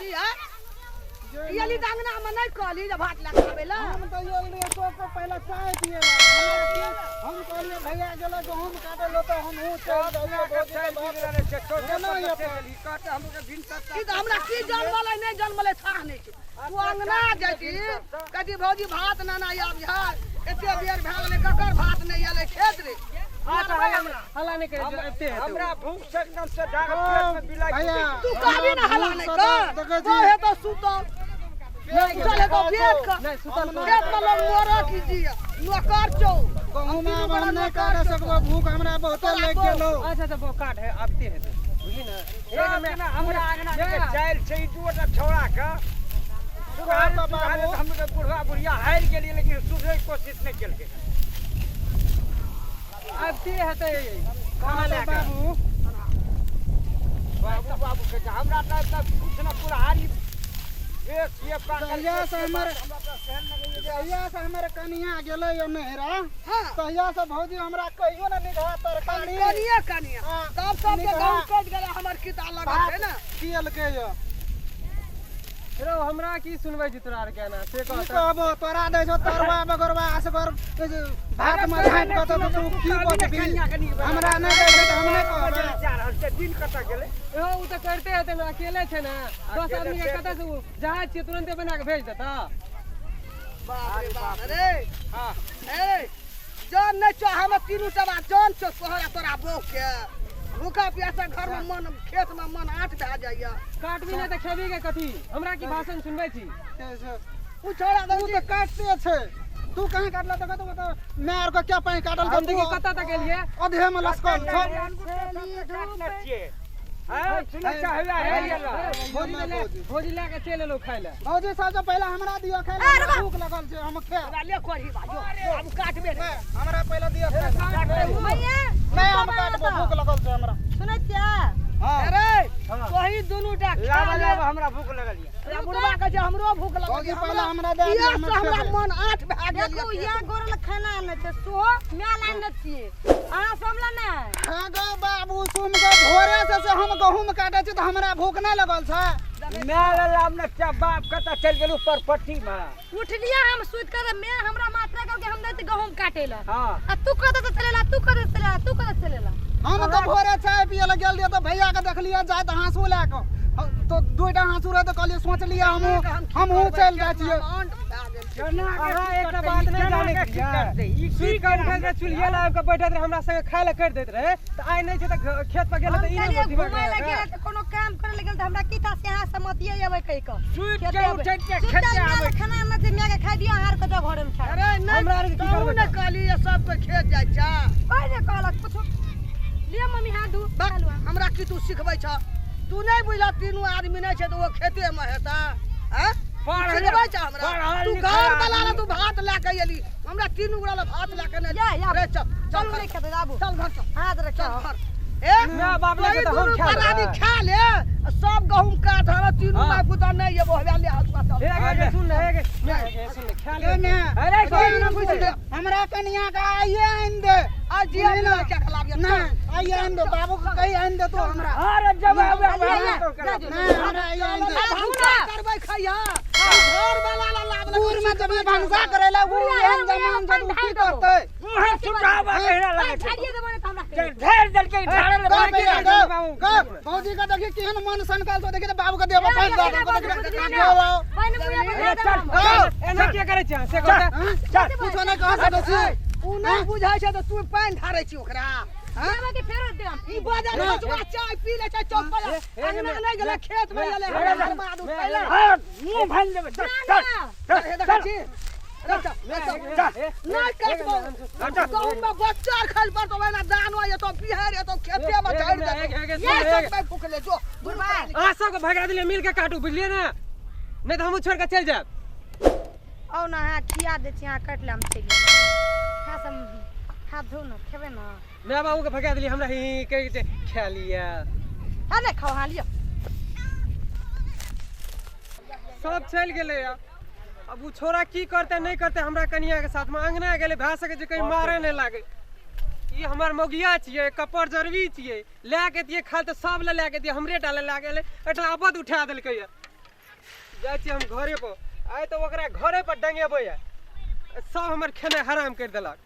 छी है यली त अंगना में नहीं कहली जे भात लए के आबै ला। हम तऽ गेल रहियै चौक पर पहिले चाय पियै ला। हमरा की हम कहलियै भैया गेलै गहूँम काटै लए तऽ हमहूँ चलि जाइ छियै भौजीके बात एना ये पर। ई तऽ हमरा की जनमलै नहि जनमलै थाह नहि छै। तू अंगना जैती कहती भौजी भात नाना आब यार एते बेर भए गेलै ककर भात नहि एलै खेत रे। अच्छा हल्ला नहि करै छै, एते हेतै। हमरा भूख से एकदम से डाक पेट में बिलाई भैया तू कहबी ना हल्ला नहि भूख कर। से देखै छी। वो हेतौ सुतल चल हेतौ बेच कऽ नहि सुतल खेत में लोग मोरऽ की जिया नौकर छौ। गहूँम आब हम नहि काटि सकबो, भूख हमरा बहुते लागि गेलौ। अच्छा अच्छा बो काट है आबते हेतै बुझली ने। एक में हमरा अंगना के चाइल छै ई दूटा छौड़ा के सुधारे सुधारे तऽ हम बुढ़वा बुढ़िया हारि गेलियै लेकिन सुधरे के कोशिश नहि केलकै। आबते हेतै खाना लए कऽ। बाबू बाबू बाबू कहै छै हमरा तऽ कुछ न कुल्हाड़ी बेस ये पाकल जहिया से हमर हमरा तऽ सहन नहि होइए। जहिया से हमर कनिया गेलै यो नैहरा हाँ। तहिया से भौजी हमरा कहियो ने निगाह तरकारी कनिया कनिया हाँ, तब सबके निगाह। गहूँ कटि गेलै हमर किता लगल भात छै ने। खियलकै यो। रौ हमरा की सुनबै छी तोरा आर के एना से की कह तऽ। कहबो तोरा दै छौ तरुआ बगरुआ असगर भात मे झाँपि कऽ तऽ तू की बजबी। हमरा नहि दै छै तऽ हम नहि कहबै। जा रहल छै दिन कतऽ गेलै। यौ ओ तऽ करिते हेतै ने, अकेले छै ने 10 आदमी के कतऽ से ओ जहाज छियै तुरन्ते बना कऽ भेज देतऽ। बाप रे बाप रे। हाँ। ए जान नहि छौ हम तीनू टबा जान छौ तोहरा तोरा बहू के भूखा प्यासा घर में मन खेत में मन आँट भए जाइया। काटबी नहि तऽ खेबी के कथी? हमरा की भाषण सुनबै छी? ओ छोड़ा तू तऽ काटते छै, तू कहाँ काटला? देखो तो तो मैं आर के क्या पानी काटल हम देखी कतऽ तक एलियै अधे में लसकल छौ। हाँ, सुनै छै, हौआ हे गेल। भौजी लए भौजी लए कऽ चलि एलहुँ खाय लए। भौजी सबसे पहिले हमरा दियौ खाय लए, हमरा भूख लगल छै हम खायब। ले करही बाजो आब काटबे नहि। हमरा पहिले दियौ खाय लए। भैया नहि हम काटबो, भूख लगल छै हमरा। सुनै छियै? हाँ। अरे तोही दुनू टा खा लाबा ले। लाबा हमरा भूख लगल ये। तोरा बुढ़वा कहै छै हमरो भूख लगल भौजी छै, पहिले हमरा दए दियौ, इएह हम से हमरा खेबै। मन आँट भए गेल देखू ये। इएह गोरल खाना आनै छै सोहो माय लए आनै छियै अहाँ सब लए नहि। हाँ गो बाबू सुन गो, भोरे से हम गहूँम काटै छी तऽ हमरा भूख नहि लगल छै। माय लए आब ने बाप कतऽ चलि गेलहुँ परपट्टी मे। उठलियै हम सुति कऽ तऽ माय हमरा मात्रा कहलकै हम दै गहूँम काटै लए। हाँ। आ तू कतऽ से चलेला तू कतऽ से चलेला तू कतऽ से चलेला। हम तऽ भोरे चाय पियै लए गेल रहियै तऽ भैया के देखलियै जाइत हाँसू लए कऽ तो दुईटा हाँसू रहे तऽ कहलियै सोचलियै हमहूँ चलि जाइ छियै। अहाँ एकटा बात नहि जानै छियै, सुति कऽ उठैत रहै चूल्हिए लग आबि कऽ बैठैत रहै हमरा संगे खाय लए करि दैत रहै तऽ आइ नहि छै तऽ खेत पर गेलै हम तऽ ई नहि कहलियै दिमाग घुमै लए लगाकऽ। गेलै तऽ कोनो काम करै लए गेल तऽ हमरा की था से अहाँ सब मतिये एबै कहि कऽ। सुति खेते के अबै। उठैत के सुतल खेते माय आबै। लए खाना आनने छै मायके खाइ दियौ अहाँ आर के जाउ घरेमे खाय। अरे नहि हमरा आरके की तहूँ करबै? नहि कहली ये सब कोइ खेत जाइ छै। कोइ नहि कहलक कुछो। लिअ मम्मी हाथ धू। बक, हमरा की तू सिखबै छह? तू नहि बुझलह तीनू आदमी नहि छै तऽ ओ खेतेमे हेतै आँय? पढ़ल- सिखबै छह हमरा? पढ़ल तू लिखल घर वाला आदमी। लए तू भात लए कऽ एली, हमरा तीनू गोरा लए भात लए कऽ नहि। या, या। रे चल, चल चलू घर, नहि खेतै आबू। चल घर चल, हाथ रखियौ। चल घर। ए माय बाप लए तोही तऽ हम दुनू खा लेबै। परानी खा ले सब गहूम काट हमरा तीनू हाँ। माय पुता नहि एबो हवे ले हसुआ चल। हे गे, गे, सुन ने, हे गे, माय गे, सुन ने, खा ले। ए ने, अरे कोई ना पूछ दे, हमरा कनिया के आइए आनि दे। आ जिया बुझली ना? क्या खिलाबियै? नहीं, आइए आनि दे, बाबू के कही आनि दे तू हमरा। अरे जब आबे या, या, नहीं, हमरा आइए आनि दे। भनसा करबै खैया घर वाला ला लाभ लगे। दूर में जब ये भनसा करेला वो एहन जमान जब की करतै? मुँह सुटाबा कहना लगे छै। झाड़िए देबो ने तऽ हमरा कहियौ। ढेर देलकै झाड़े गो भैया, गो, गो, भौजी के देखी केहन मन सनकल छौ, देखी तऽ बाबू के देबो पानि दऽ देबो, देखी बुझली गो, ना? गो। पानि मुँहे पर ढारि चल, देबो। गो, एना किया करै छियै अहाँ? से कहू तऽ। चल कुछो नहि कह सकै छी। उ नहि बुझै छै तऽ तू पानि ढारै छी ओकरा। हाँ? देबो कि फेरो देब? ई बाजार हसुआ चाय पी ले छै चौक पर अंगना नहि गेलै खेत मे गेलै हमरा बर्बाद उठैले। मुँह भानि देबै चल ना, चल ना। हे देखै छी रे चल, रे चल। नहि काटबो गहूम में बच्चा खल पर तो ओना दानो एतो बिहार एतो खेते में झाड़ि देतो। ये सब पे फुकले जो बुढ़बा। अहाँ सबके भगा देलियै मिल के काटू बुझलियै ने, नहि तऽ हमहूँ छोड़ि कऽ चलि जायब। आउ ने अहाँ खिया दै छी अहाँ काटि ले हम चलि जायब। खा सब हाथ धो ने खेबै ने। माय बाबू के भगा देलियै हमरा ही ही कहि के खा लिअ। हाँ नहि खाउ अहाँ लिअ। सब चलि गेलै अब ओ छोरा की करतै नहि करतै हमरा कनिया के साथ में अंगना गेलै भए सकै छै कहीं मारे नहि लागै। ई हमर मौगिया छियै कपर जरबी छियै लए के दियै खाल तऽ सब लए लए के दियै हमरे टा लए लए गेलै एहिठाम आफत उठा देलकै। जाइ छी हम घरे पर, आइ तऽ ओकरा घरे पर डंगेबै। सब हमर खेनाइ हराम करि देलक।